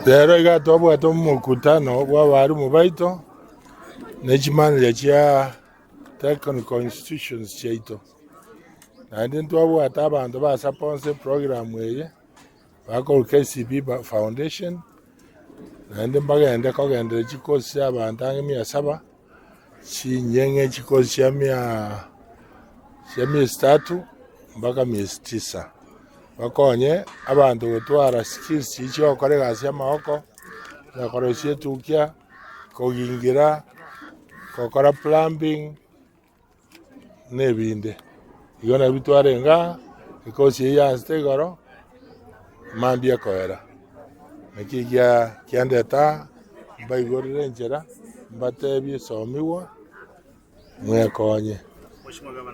Rero iga twabwate omokutano bw'abalimu baito ne chimanager chia technical institutions chiaito. Naende ntwabwate abanto basaponsete eprogram eye, bakorwa KCB Foundation, naende mbagende kogendereria chikosi chia abanto ang'e mia saba, chinyeng'e chikosi chia mia chia miezi tatu mpaka miezi tisa. Bakonye abanto gotwara skills chiria chiogokora egasi ya amagoko, na korosia etukia, kogingira, gokora plumbing. Na ebinde. Igo nabio twarenge aa, ekosi eyio yansete igoro, mambia ekoera. Naki egia kiandeta aa, mbaigorere enchera, mbatebie somigwa, mwekonye.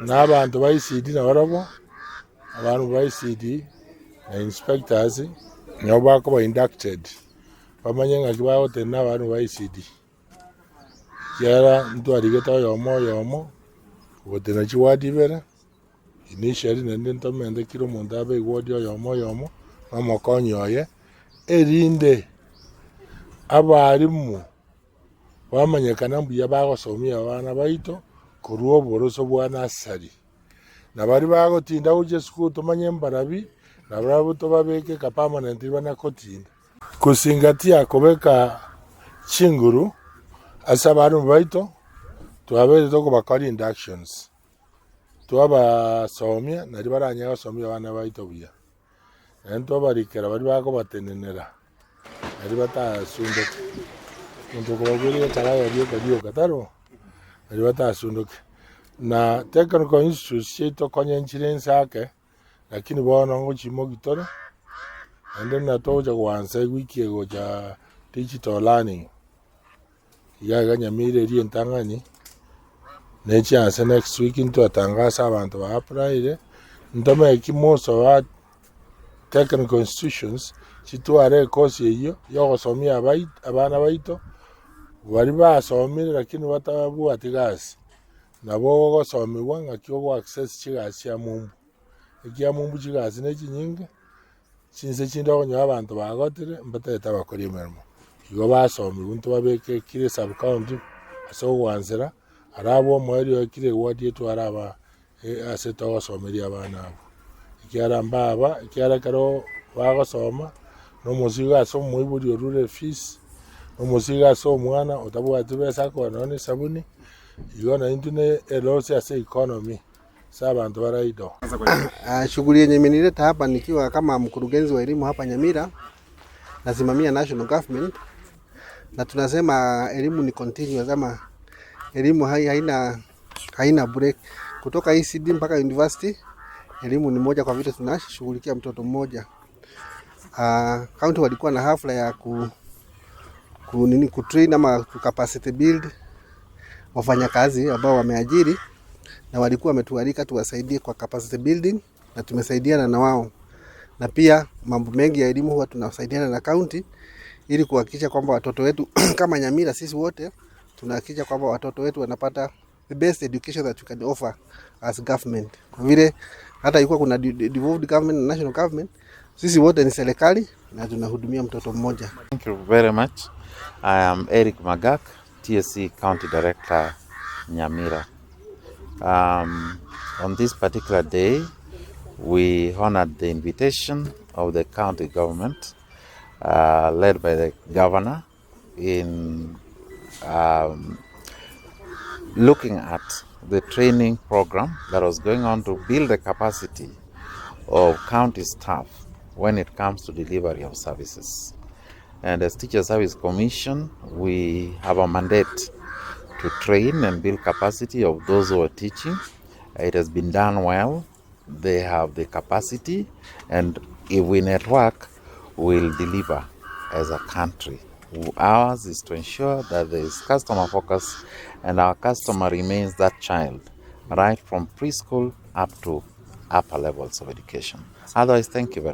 Na abanto ba ECD nabarabwo, abanto ba ECD na inspectors, nabo bakoba inducted, bamanye ng'aki bagotenena abanto ba ECD. Ekiagera ntwarigete oyomo oyomo, ogotenena chiwadi ibere, initially naende ntomente kera omonto abe eward oyomo oyomo, na omokonyi oye, erinde abalimu bamanyekana mbuya bagosomia abana baito korwa oboroso bwa nursery. Na baria bagotinda gochia esukuru tomanye mbarabi, nabarabwo tobabeke eka permanently bana kotinda. Kusingatia kobeka chinguru ase abalimu baito, twabeire tokobakora inductions, twabasomia nario baranyare gosomia abana baito buya. Naende twabarikera baria bakobatenenera nario batasundoke, omonto okobagwera ekaraya rioka rioka taro, nario batasundoke. Na technical institutes chiaito konya nchire inse ake. Lakini bono ngochimoki tore, naende buna togocha goansa ewiki egocha digital learning, iga iga Nyamira eria entang'ani, ne chianse next week ntwatangase abanto ba applyire, ntomeki most of our technical institutions, chitware ecourse eywo ya ogosomia abai abana baito, baria basomire lakini batabwati gasi. Nabo ogosomigwa ng'aki ogo access chigasi chia mumbu, ekia mumbu chigasi ne chinyinge, chinse chinde okonyora abanto bagotire mbatagete abakori emeremo. Igo basomigwa ntobabeke kera esub county ase ogoansera, ara abwo omoerio oye kera eward etware aba ase togosomeria abana abwo. Ekiagera mbaba, ekiagera ekero bagosoma, na omosigo ase omoibori orure efees, na omosigo ase omwana otabwati besa akoa nonye na esabuni, igo na intwe ne eloss ase economy ase abanto bare idle. Shughuli yenye imenileta hapa nikiwa kama mkurugenzi wa elimu hapa Nyamira, nasimamia national government, na tunasema elimu ni continuous ama elimu haina haina break kutoka ECD mpaka university. Elimu ni moja kwa vile tunashughulikia mtoto mmoja. County walikuwa na hafla ya ku, ku, nini, ku train ama ku capacity build wafanyakazi ambao wameajiri na walikuwa wametualika tuwasaidie kwa capacity building na tumesaidiana na wao, na pia mambo mengi ya elimu huwa tunasaidiana na county ili kuhakikisha kwamba watoto wetu kama Nyamira, sisi wote tunahakikisha kwamba watoto wetu wanapata the best education that we can offer as government. Kwa vile hata ilikuwa kuna devolved government na national government, sisi wote ni serikali na tunahudumia mtoto mmoja. Thank you very much. I am Eric Magak, TSC County Director, Nyamira. On this particular day, we honored the invitation of the county government led by the governor in looking at the training program that was going on to build the capacity of county staff when it comes to delivery of services. And as Teacher Service Commission, we have a mandate to train and build capacity of those who are teaching. It has been done well. They have the capacity, and if we network, we'll deliver as a country. Ours is to ensure that there is customer focus and our customer remains that child right from preschool up to upper levels of education. Otherwise, thank you very much.